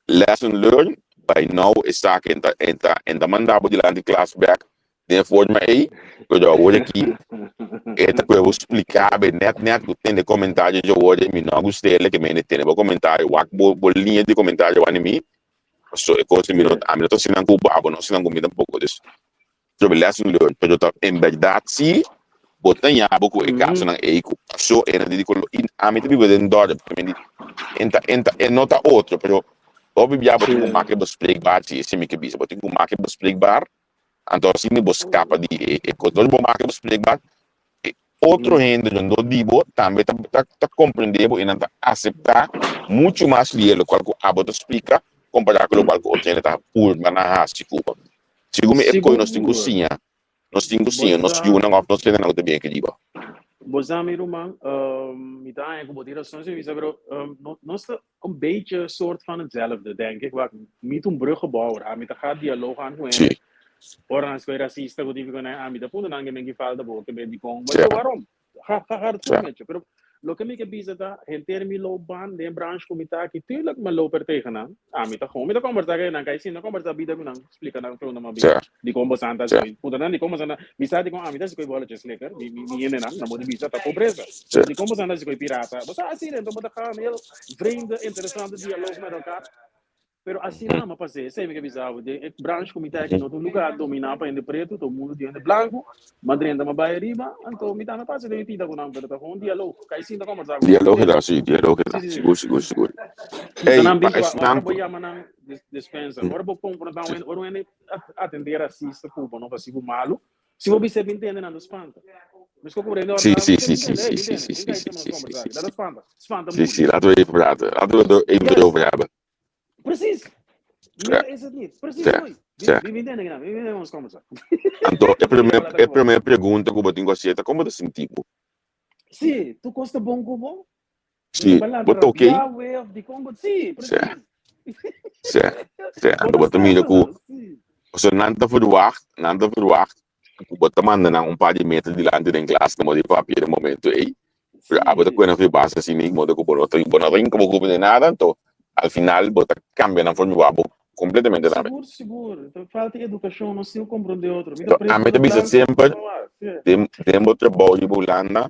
lesson learned by now esaki e ta e ta e ta manda bo dilanti klas bek Den e forma ei, pero awor aki e ta prueba spliká be nèt nèt ku tende komentario dje awor mi no a gust'é ke mende tene bo komentario wak bo bo liña di komentario wak mi paso e kos mi no ami no ta hasi nan ku bo abo no hasi nan ku mi tampoko dus trobe lesson learned pero ta en bèrdat si bo ta ña bo ku e kasonan ei ku paso e nan di kolo i ami ta biba den dòrp enta enta e no ta otro pero hopi bia bo tin ku make bespreekbaar si esei mi ke bisa bo tin ku make bespreekbaar. Anto asina bo skapa di e e kos. Dor bo make bespreekbaar, e otro hende rondó di bo tambe ta ta ta komprendé bo i nan ta aseptá muchu mas lihe lokual ku abo ta splika kompará ku lokual ku otro hende ta purba na hasi ku bo. Segun mi e kos nos tin ku siña, nos tin ku siña nos yunan òf nos hendenan ku ta bien aki riba. Bo sa mi ruman, mi ta haña ku bo tin rason si bisa, pero nos ta un beetje soort van hetzelfde, denk ik. Wak, mi ta un bruggenbouwer, ami ta gaat dialoog aan ku hende. Ora nan skohe racista ku típico nan, ami ta puntra nan ke men ki falta bo, ke men dikon, bo dico waarom? Ga, ga, gaat het goed met je. Pero loke mi ke bisa ta, henter mi loopbaan den branche ku mi ta aki, tuurlijk mi loop er tegenaan. Ami ta gewoon, mi ta kombersa ku nan, kai si no kombersa bida ku nan, splika nan veel nan mabia, dikon bo san ta así, puntra nan dikon bo san ta, mi sa dikon ami ta así ku e bolletjes lekker, mi, mi, mi hendenan, nan bo di bisa ta pobreza. Dikon bo san ta así ku e pirata, bo sa asina, enton bo ta gaan heel vreemde, interessante dialoog met elkaar. Pero asina nan a pas'é. Esei mi ke bisa bo. Den e branch ku mi ta aki no ta un lugá dominá pa hende pretu, ta un mundu di hende blanku. M'a drenta, m'a bai ariba, anto mi tambe pasa den e pida ku nan, pero ta kon un dialog. Kai sinta kòmbersá ku nan. Dialog ta, sí, dialog ta. Sí, sí, sí. Sigur, sigur, sigur. Ta Ey, nan pa bin ku esnan ora bo yama nan despensa, ora bo konfrontá un hende, ora un hende atendé rasista ku bo no hasi bo malu, si bo bis'é bin tende nan ta spanta. Mesco ku rende Sí, ora sí, bis'é sí, bin sí, tende, ey sí, bin sí, tende, sí, bin sí, kai sí, nos sí, sí, kòmbersá sí, aki. Nan ta sí. spanta, spanta Sí, muri. sí, laten we even praten. Laten we het er even Yes, erover hebben. precies. Ja, Meer is het niet. Precies ja, mooi. ja. Bin bin tende kinan, bin bin nos kòmbersá. Anto, e promé, Hola ta e ku bo. promé pregunta ku bo tin ku hasi ta, kon bo ta sinti bo? Sí, tur kos ta bon ku bo? Bo Sí, ta balanta bo ta okey? rabiá we of dikon bo? Sí, Sí, precies. sí, sí. Bo Anto ta bo ta mira stressa ku, nan, sí. pasobra nan ta verwagt, nan ta verwagt ku bo ta manda nan un par di meter dilanti den klas na moda di papia den momento ei. Pero abo ta Sí. kuena ku base asina i moda ku bo no ta bo no ta hinka bo kupa den nada, anto al final bo ta kambia nan forma di wak bo kompletamente tambe. Sigur, sigur. Ta falta edukashon, nos tin ku komprondé otro. Mi ta Anto pretu, ami bo ta ta bisa blanku, semper no wak. Sí. den den bo trabou riba Hulanda,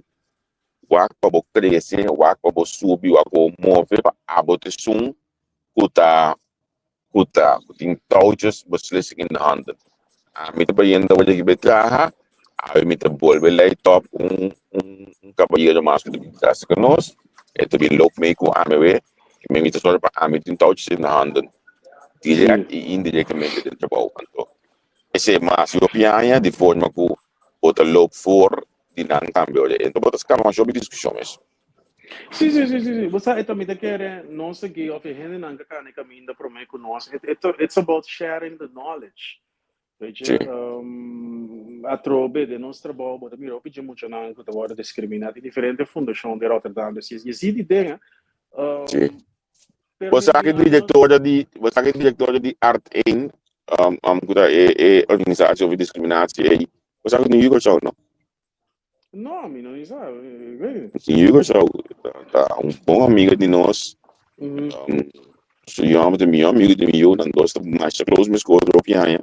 wak pa bo krese, wak pa bo subi, wak pa bo move, pa abo ta esun ku ta ku ta ku tin touwtjes beslissing in de handen. Ami ta bayendo awor aki bay traha, awe mi ta bolbe lei top un un un kabayero mas ku ta bin traha serka nos, e ta bin loop mee ku ami awe, i mi ta sòru pa ami tin touwtjes in de handen, direct i indirectamente den trabou. Anto esei mas hopi aña di forma ku bo ta loop voor di nan tambe ora e bo ta skapa masha hopi diskushon mes. Sí, sí, sí, sí, sí. Bo sa, e ta mi ta kere nos aki of e hendenan ka kana e kaminda promé ku nos. It, it, it's about sharing the knowledge. Weet je, Sí. atrobe den nos trabou bo ta mira hopi dje muchanan ku ta wòrdu diskriminá di diferente fundashon di Rotterdam. Dus je, je ziet die dingen. Sí. Pero Bo mi, sa mi ki no, no, direktora di, bo sa ki direktora di Art 1, ku ta e, e organisatie over discriminatie ei. Bo sa ku tin Hugo Show, no? No, mi no ni sa. Ik weet niet. Tin Hugo Show, ta, ta un bon amigo di nos. Su yòmber ta mi amigo di mi yu, nan dos ta masha close mes ku otro hopi aña.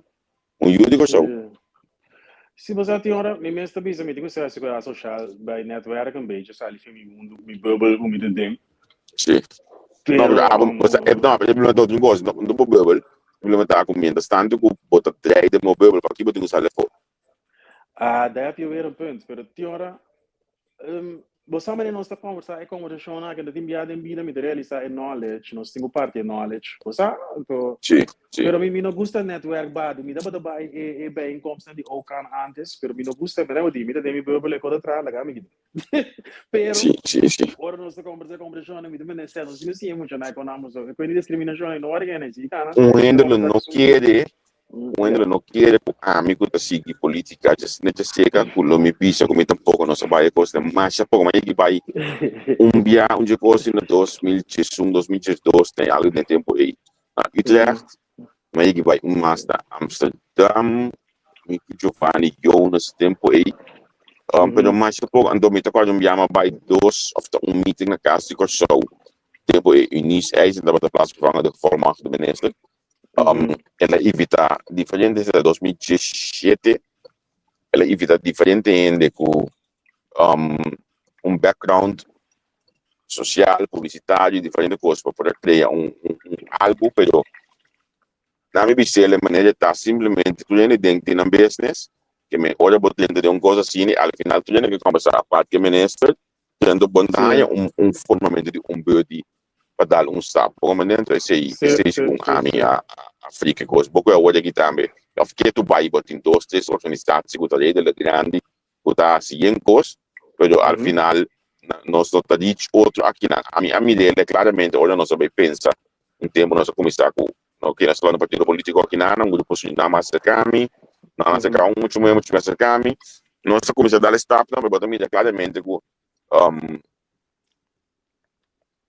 Un yu di Kòrsou. Sí. Si bo sa tin ora, mi mes ta bisa, mi tin ku ser seguridad social bij netwerk een beetje, sali fin mi mundu, mi bubbel ku mi ta den. Sí. No, Pero, pero abo, bo sa, e, no, pero e problema ta otro kos, no, no bo bubbel, e problema ta ku mientras tanto ku bo ta drei den bo bubbel, pakiko bo tin ku sali afó? Ah, daar heb je weer een punt. Pero tin ora, bo sa manera nos ta conversa, e conversacionnan aki, ta tin bia den bida mi ta realisa e knowledge, nos tin cu parti e knowledge, bo sa? Anto, Sí, sí. pero mi, mi no gusta netwerk badu, mi tabata bai e, e bijeenkomstnan di OCAN antes, pero mi no gusta, mi di, mi ta den mi bubbel, e ko ta traha, laga mi kita. Pero, Sí, sí, sí. ora nos ta conversa conversacionnan, mi ta mende stel, nos tin cu siña mucha na e con amos, e con di discriminacion, e no worde gana, si cana, Un mi ta hende lo conversa no cu su. kere Un hende Ja. lo no kere ku ami ku ta sigui politica djes necha seka ku lo mi bisa ku mi tampoko no sa bai e kos den masha poko ma yegi bai un bia un dje kos na 2011 2012 den algu den tempo ei na Utrecht ma yegi bai un mas na Amsterdam mi ku Giovanni Jonas tempo ei pero masha poko anto mi ta kòrda un bia mi a bai dos òf ta un meeting na kas di Kòrsou tempo ei Eunice Eijzen tabata plaatsvervanger de gevolmachtigde minister El a invitá diferente hende, 2017 el a invitá diferente hende ku un background sosial, publisitario, diferente kos pa por a krea un algu, pero na mi bis'el e manera ta simplemente tur hende den tin nan business, ke men ora bo drenta den un kos asina al final tur hende ke kòmbersá apart ke minister, Trendo bon daña un un formamento di un beu di pa dal un stap. Bo como dentro esey esey segun ami a a friki cos. Bo cu awor aki tambe of ke tu bay bo tin dos tres organisatie cu ta redelijk grandi cu ta haci yen cos pero al final nos no ta reach otro akinan. Ami a mirele claramente ora nos a bay pensa un tempo nos a cuminsa cu No kere solo partido politico aki nan, un grupo Surinam a acerca mi, nan a acerca un mucho mucho me acerca mi. Nos a cuminsa dal e stapnan, pero bo ta mira claramente cu um,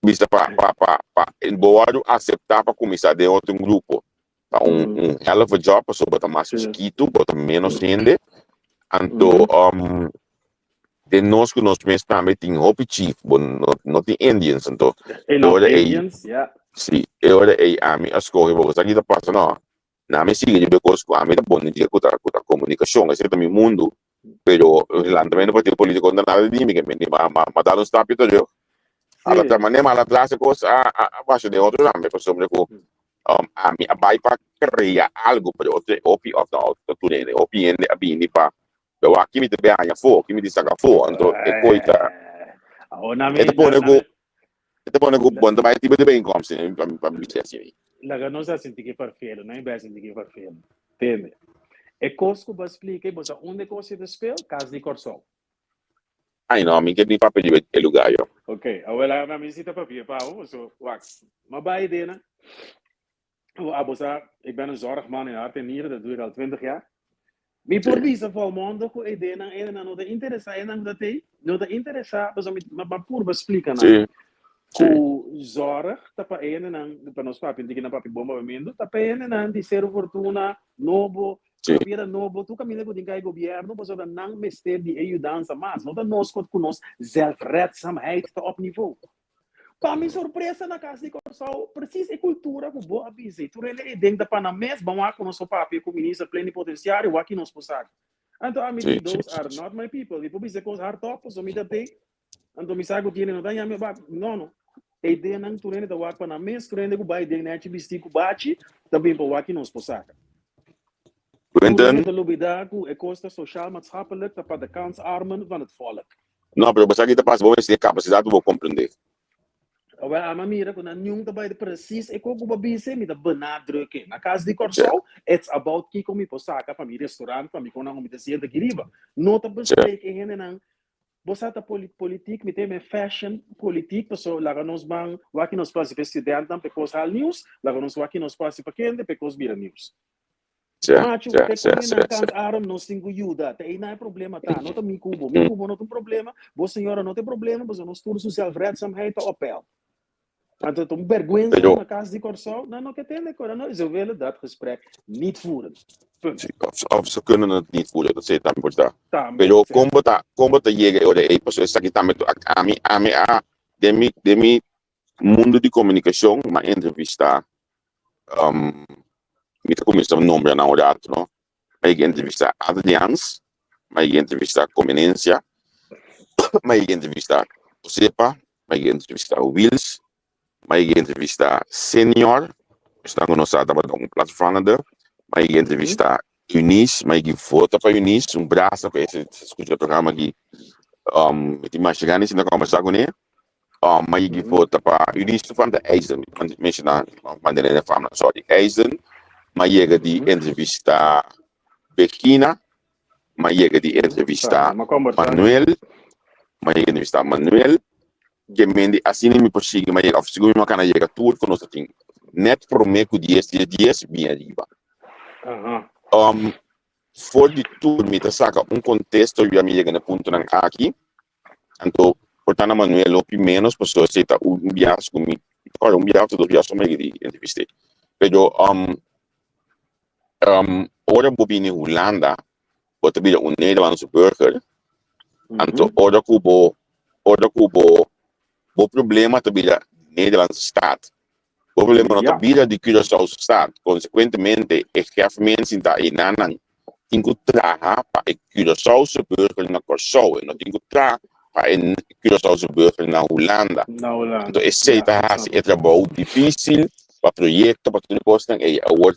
bisa pa pa pa pa bo wordo acepta pa cuminsa den otro grupo. Ta un un hell of a job pasobra bo ta mas chikitu, bo ta menos hende. Anto um, den nos ku nos mes tambe tin hopi chief, bo no, no tin Indians, anto E e no ora ei, Indians, ja. si, e ora ei ami a skohe, bo sa ki ta pasa no, na mi sigui riba e kos ku ami ta bon den dje ku ta ku ta komunikashon, esei ta mi mundu, pero lantamento partido politiko no ta nada di mi, ke mi ma ma ma dal un stapio terug, a la Sí. manera ma la tras e kos a a a basha den otro tambe, pasobra ku. Ami a bai pa krea algu, pero otro hopi òf no ta tur hende, hopi hende a bini pa wak ki mi ta bin haña afó, ki mi tin saka afó, anto e koi ta e ta pone ku e ta pone ku bo no ta bai tipo di bijeenkomst pa mi bisa asina. Laga nos a sinti ki farfelu, no a sinti ki farfelu. Tende. E kos ku bo a splika, bo sa unda e kos ta speel? Kas di Kòrsou. Ay no, mi ke bin papia riba e lugar yo. Ok, awel a mi si ta papia pa bo, so wak. Ma bai dena. Abo sa, ik ben een zorgman in hart en nieren, dat doe ik al 20 jaar. Mi por bisa volmondig ku e ideanan einan no ta interesá einan ku ta tei, no ta interesá, pasobra mi ma purba splika nan ku zorg ta pa einan, pa nos papia, tiki nan papia bon papiamentu, ta pa einan di Seru Fortuna, Nobo, Trapiera Nobo, tur kaminda ku tin kai gobièrnu, pasobra nan mester di e yudansa mas, no ta nos ku nos zelfredzaamheid ta op nivo. Pa mi sorpresa na Kas di Kòrsou, presis e kultura ku bo a bisa i tur hende ei den ta pa nan mes, ban wak ku nos por papia ku minister plenipotenciario, wak ki nos por saka. Anto ami di, those are not my people. Mi por bisa e kos hardop pasobra mi ta den, anto mi sa ku tiene no ta yami bak. No, no. E ideanan tur hende ta wak pa nan mes, tur hende ku bai den nechi bistí ku bachi ta bin pa wak ki nos por saka. Tur hende ta lubida ku e kos ta sociaal maatschappelijk ta pa de kansarmen van het volk. No, pero bo sa ki ta pasa, bo mester tin e kapasidat pa bo komprendé. Awel, ami a mira ku nan niun ta bai presis e kos ku bo a bisa, mi ta benadrukken. Na kas di Kòrsou, it's about kiko mi por saka pa mi restaurant, pa mi konan ku mi ta sienta aki riba. No ta bespreek e hendenan, bo sa ta politiek, mi ta yama e fashion politiek, pasobra laga nos ban wak nos por hasi pa e studentnan pa e kos hal nieuws, laga nos wak nos por hasi pa kende pa e kos bira nieuws. Machu, te ku nan kans arom nos tin ku yuda. Te einan e problema ta. No ta mi ku bo. Mi ku bo no ta un problema. Bo señora no ta e problema, pasobra nos tur su zelfredzaamheid ta op peil. Anto ta un bergwensa ku na kas di Kòrsou nan no ke tende kora. No, ze willen dat gesprek niet voeren. Punt. Of ze kunnen het niet voeren, dat esei tambe por ta. Pero kon bo ta, kon bo ta yega e ora ei? Pasobra esaki tambe ami, ami a, den mi, den mi mundu di komunikashon, mi a entrevistá Mi ta kuminsá nombra nan un ratu no. Mi a yega entrevistá Adriaans, mi a yega entrevistá Comenencia, mi a yega entrevistá Josepa, mi a yega entrevistá Wiels, mi a yega entrevistá Senior, esnan ku no sa tabata un plaatsvervangende, mi a yega entrevistá Eunice, mi a yega vota pa Eunice, un brasa pa e si skucha e programa aki, mi tin masha gana di sinta kòmbersá kuné. Ma yigi vota pa Eunice van der Eijden, mi menciona manera e fama, sorry, Eijden, ma yega di entrevista Begina, ma yega di entrevista Manuel, ma yega di entrevista Manuel, ke men di asina mi por sigui, ma yega, of segun mi makana yega tur ku nos ta tin net prome ku dies dia dies bin ariba. For di tur mi ta saka un kontesto ya mi yega na e puntonan aki. Anto por ta na Manuel hopi menos pasobra esei ta un bias ku mi ora un bias òf dos bias mi di entrevist'é. Pero ora bo bini Hulanda bo ta bira un Nederlandse burger anto ora ku bo ora ku bo bo problema ta bira Nederlandse staat. Bo problema no ta bira di Curaçaose staat. Konsekuentemente e gef mensen ta einanan tin ku traha pa e Curaçaose burger na Kòrsou, e no tin ku traha pa e Curaçaose burger na Hulanda. Anto esei ta hasi e trabou difísil pa proyekto, pa tur e kosnan ei. Awor,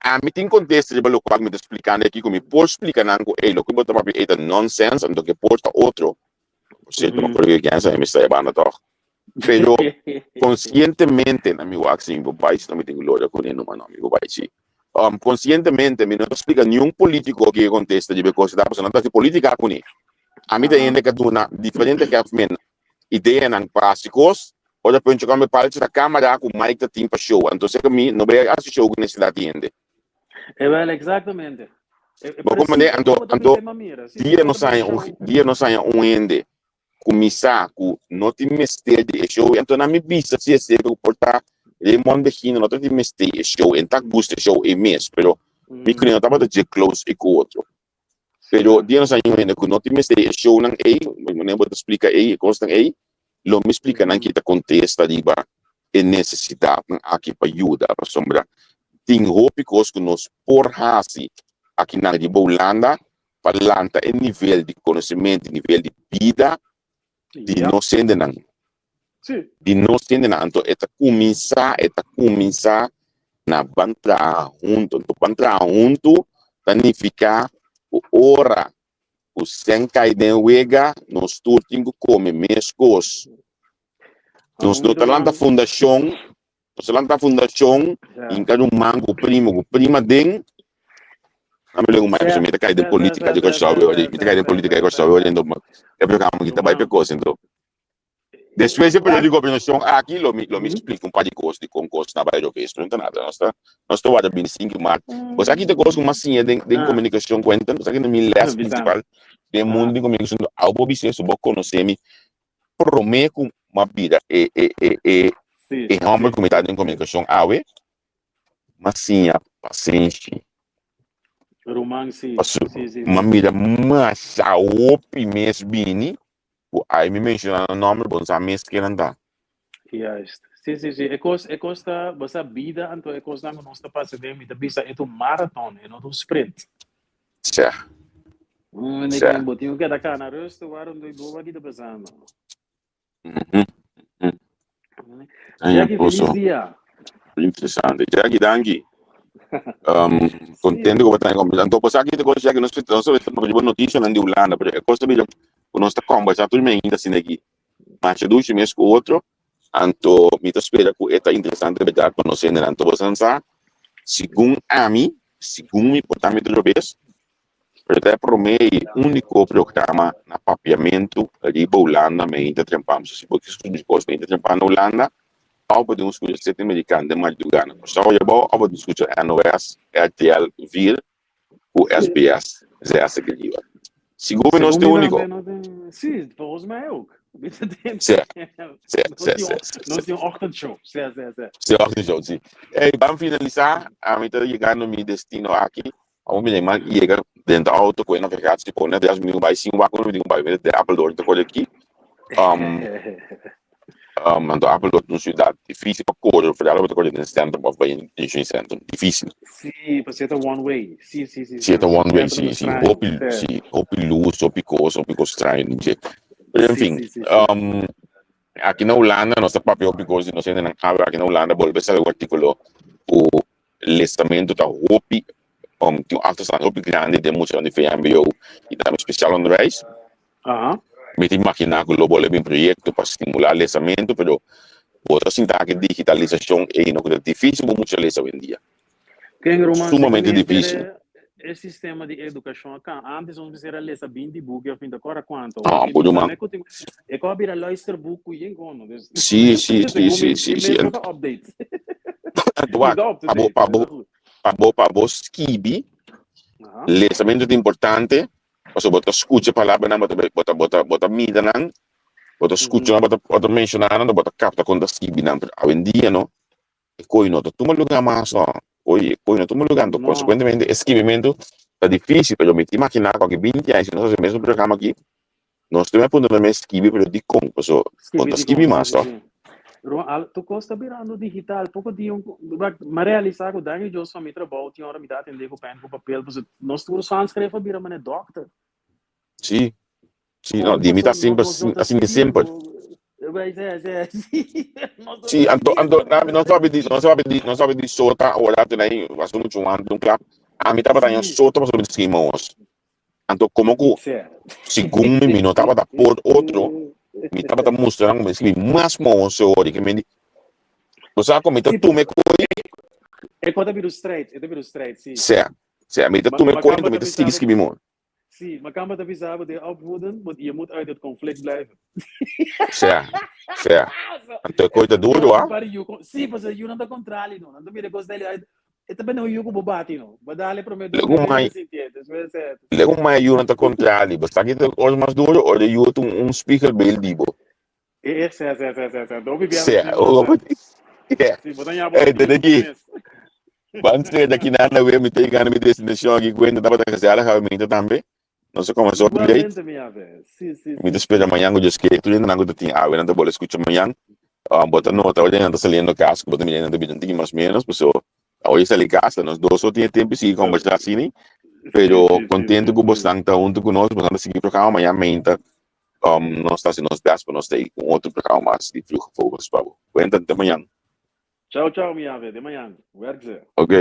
ami tin kontesta riba lokual mi ta splikando aki ku mi por splika nan ku ei loke bo ta papia ei ta nonsens, anto ke por ta otro. Por sierto, mi acuerdo ku e mi sta e banda tòg. Pero konsientemente na mi wak si mi por bai si no mi tin ku logra kuné numa no mi por bai si. Konsientemente mi no ta splika niun politiko ke kontesta riba e kos ta pasobra nan ta hasi politika kuné. Ami ta hende ka duna diferente hefmen ideanan pa hasi kos ora Pencho Kambe Palchi ta kamara ku Mike ta tin pa show anto seka mi no bai hasi show ku nesesidat di hende. Ewel exactamente. Bo komprende anto anto dia nos haña un dia nos haña un hende ku mi sa ku no tin mester di e show anto nan mi bisa si esei ku por ta Raymond Begina no ta tin mester e show en ta gusta e show e mes pero mi kre no tabata dje close e ku otro pero dia nos haña un hende ku no tin mester e shownan ei manera bo ta splika ei e kosnan ei lo mi splika nan kita kontesta riba e nesesidatnan aki pa yuda pasobra tin hopi kos ku nos por hasi akinan riba Hulanda pa lanta e nivel di konosementu, e nivel di bida di nos hendenan. Di nos hendenan. Anto e ta kuminsá, e ta kuminsá. na ban traha huntu. Anto ban traha huntu ta nifiká ku ora ku sèn kai den wega nos tur tin ku kome meskos. Nos no ta lanta fundashon, nos ta lanta fundashon hinka ruman ku primo ku prima den. Ami legu mai pasobra mi ta kai den politika di Kòrsou mi ta kai den politika di Kòrsou e programa aki ta bai pa e kos anto. Despues di e periodo di gobernashon aki lo mi lo mi splika un par di kos di kon kos ta bai robes. No ta nada, nos ta nos ta warda bini sinku mart. Bo sa kita kos ku mas siña den den komunikashon Quentin? Bo sa kita mi lès prinsipal den mundu di komunikashon? Awo bo bisa eso, bo konosé mi promé ku m'a bira e e e e e hòmber ku mi ta den komunikashon awe, m'a siña pasenshi. Ruman, si. Paso Si, si, m'a si. mira masha hopi mes bini ku ai mi menshoná nan nòmber, bo no sa mes ken nan ta. Juist. Si, si, si. E kos, e kos ta, bo sa bida anto e kosnan ku nos ta pasa den, mi ta bisa e ta un maraton, e no ta un sprint. Sè. Mm, Sè. bo tin ku keda kana rustig, waarom doe bo wat ta pasando? Mhm. Mhm. Ay, Jackie, feliz poso. dia. Interesante. Jackie, danki. Um, contento ku bata kombersa. Anto pues aki te kos Jackie, nos nos ta pa noticia nan di Hulanda, pero e kos ta bira ku nos ta kombersa tur mi ainda asina aki. Masha dushi mes ku otro. Anto mi ta spera ku e ta interesante berdad pa nos hendenan. Anto boso nan sa, segun ami, segun mi por ta mi ta robes, pero ta e prome i úniko programa na papiamentu riba Hulanda meinta trempan. So si bo ke skucha kos meinta trempan na Hulanda, òf bo tin ku skucha Sete Amerikan den madrugá na Kòrsou ayabou, òf bo tin ku skucha NOS, RTL 4 ku SBS 6 aki riba. Sigur mi nos Segun ta e mi úniko. tambe no tin. Sí, volgens mij ook. Sí, sí, Nos sí, tin sí, un, sí, nos sí. tin un ochtendshow. Sí, sí, sí. Sí, ochtendshow, sí. Ey, ban finalisá, ami ta yegando mi destino aki. Amo mi man yega den ta auto ku e navegatie pone atrás mi bai sin wak mi digo bai de Apeldoorn te kore aki. Um, um, anto Apeldoorn un ciudad difícil pa kore, vooral bo ta kore den centrum of bai in centrum, difícil. Sí, pa ta one way. Sí, sí, sí, Si sí. ta one way, Centrum sí, sí. straño. Hopi, Sí. sí, hopi luz, hopi kos, hopi kos straño den dje. Pero en Sí, fin, sí, sí, sí. um, aki na Hulanda nos ta papia hopi kos di nos hendenan awe aki na Hulanda bolbe sali un artíkulo ku Lesamentu ta hopi, tin un achterstand hopi grandi den muchanan di VMBO i tambe spesiaal onderwijs. Mi ta imaginá ku lo bolbe bin proyekto pa stimulá lesamentu, pero bo ta sinta aki digitalisashon ei no ku ta difísil pa mucha lesa oyendia. Ken ruman, Sumamente segun mi difísil. henter e sistema di edukashon a kan. Antes nos mester a lesa binti buki of mi ta kòrda kuantu. Ah, Awor bo mi ruman. sa ku tin e kò a bira luisterboek ku yen kono. Dus Sí, sí, sí, segun sí, mi sí, mi sí. mes no ta update. Anto Mi wak, ta up to pa bo, date, pa mi bo, ta goed. pa bo, pa bo skibi, Aha. lesamentu ta importante, pasobra bo ta skucha palabranan, bo ta, bo ta, bo ta, bo ta mira nan, bo ta skucha Mhm. nan, bo ta, bo ta menshoná nan, bo ta kapta kon ta skibi nan. Pero awendia no, e koi no ta tuma lugá mas no. Koi, e koi no tuma lugá, anto No. konsekuentemente e skibimentu ta difísil, pero mi ta imaginá ku aki binti aña si nos hasi e mesun programa aki, Nos ta puntra nan mes skibi pero dikon? Paso bo Skibi ta skibi dikon, sí, mas sí, toh. sí. Ro, al, tur kos ta birando digital. Poko dia un, wak, m'a realisá ku danki Dios pa mi trabou tin ora mi ta atendé ku pèn ku papel, pasobra nos tur su handschrift a bira manera dòkter. Sí, sí, no, Kon di mi ta pasobra no, simpel, nos no ta asina di skibi, simpel. bo, bai, sí, sí, sí, nos no Sí, ta anto, skibi. anto, na, nos papia di, nos papia di, nos papia di sota ora te nai, waso muchu antes un klap. Ami tabata haña Sí. sota pasobra mi ta skibi maos. Anto komo ku segun mi mi no tabata por otro, mi tabata mustra nan ku mi skibi mas mohoso ori ke mi di, bo sa ku mi ta tuma e koi. E kos ta bira un strijd, e ta bira un strijd, si. Sea, sea, mi ta tuma e koi anto mi ta sigui skibi moho. Si, makamba ta bisa bo den opvoeden, want je moet uit het conflict blijven. Sea, sea. Anto e koi ta duro, ah. Si, pasobra yunan ta kontrali no, nan ta mira e kos deli uit. E ta bene un yu ku bo bati no. Bo dale prome dos Lego mai, lego mai yu nan ta kontrali. Bo sa ki ta ora mas duro ora yu ta un spiegelbeeld di bo. E e se se se se se. Dobi biaha Se, si o bo Yeah. Si, bo ta ña bo Ey, tene ki. mes. Ban ser daki nan na we mi ta yegando mi destinashon aki kuenta tabata gezellig awe minta tambe. Nos a comenzó hopi late. Igualmente mi ave. Sí, sí, Mi ta sí. spera mañan ku Dios kere. Tur hendenan ku ta tin awe nan ta bole skucha mañan. Um, bo ta nota ora nan ta saliendo kas ku bo ta mira nan ta bira un tiki mas menos paso awe e sali kas ta nos dos so tin e tempu sigui kombersá asina. Pero Sí, sí, sí, kontento sí, ku sí. bosnan ta huntu ku nos, bosnan ta sigui programa mañan meinta. Um, nos ta hasi nos best pa nos ta ei ku un otro programa mas di Vroege Vogels pa bo. Kuenta te mañan. Ciao, ciao, mi ave. Te mañan. Werk ze. Ok.